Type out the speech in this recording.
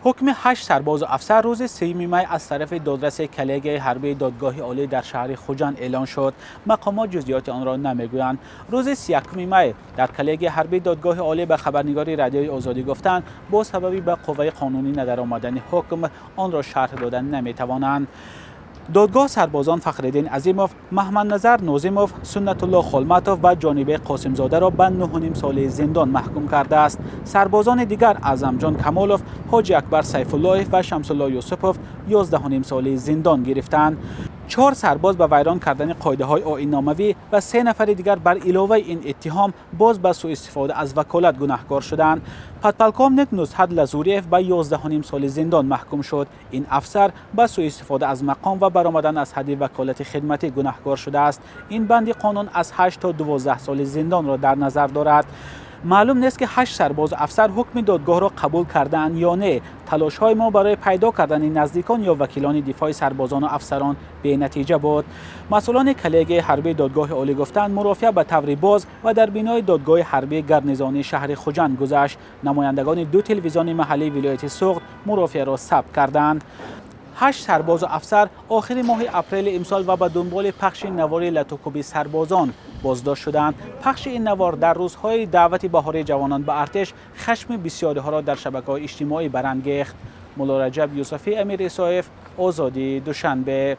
Ҳукми ҳашт сарбозу афсар рӯзи 30 май аз тарафи додраси коллегияи ҳарбии Додгоҳи олӣ дар шаҳри Хуҷанд эълон шуд. Мақомот ҷузъиёти онро намегӯянд. Рӯзи 31 май дар коллегияи ҳарбии Додгоҳи олӣ ба хабарнигори Радиои Озодӣ гуфтанд, бо сабаби ба қувваи қонунӣ надаромадани ҳукм онро шарҳ дода наметавонанд. Додгоҳ сарбозон Фахриддин Азимов, Маҳмадназар Нозимов, Суннатулло Холматов ва Ҷонибек Қосимзодаро ба 9,5 соли зиндон маҳкум кардааст. Сарбозони дигар Аъзамҷон Камолов, Ҳоҷи Акбар Сайфуллоев ва Шамсулло Юсупов 11,5 соли зиндон гирифтанд. Чор сарбоз ба вайрон кардани қоидаҳои оинномавӣ ва се нафари дигар бар иловаи ин иттиҳом боз ба суистифода аз ваколат гунаҳкор шуданд. Подполковник Нузҳат Лазуриев ба 11,5 соли зиндон маҳкум шуд. Ин афсар ба суистифода аз мақом ва баромадан аз ҳадди ваколати хидматӣ гунаҳкор шудааст. Ин банди қонун аз 8 то 12 соли зиндонро дар назар дорад. Маълум нест, ки ҳашт сарбозу афсар ҳукми додгоҳро қабул кардаанд ё не. Талошҳои мо барои пайдо кардани наздикон ё вакилони дифои сарбозону афсарон бенатиҷа буд. Масъулони коллегияи ҳарбии Додгоҳи олӣ гуфтанд, мурофиа ба таври боз ва дар бинои додгоҳи ҳарбии гарнизонии шаҳри Хуҷанд гузашт. Намояндагони ду телевизиони маҳаллии вилояти Суғд мурофиаро сабт карданд. Ҳашт сарбозу афсар охири моҳи апрели имсол ва ба дунболи пахши навори латукӯби сарбозон боздошт шуданд. Пахши ин навор дар рӯзҳои даъвати баҳории ҷавонон ба артиш хашми бисёриҳоро дар шабакаҳои иҷтимоӣ барангехт. Муллораҷаб Юсуфӣ, Амир Исоев, Озодӣ, Душанбе.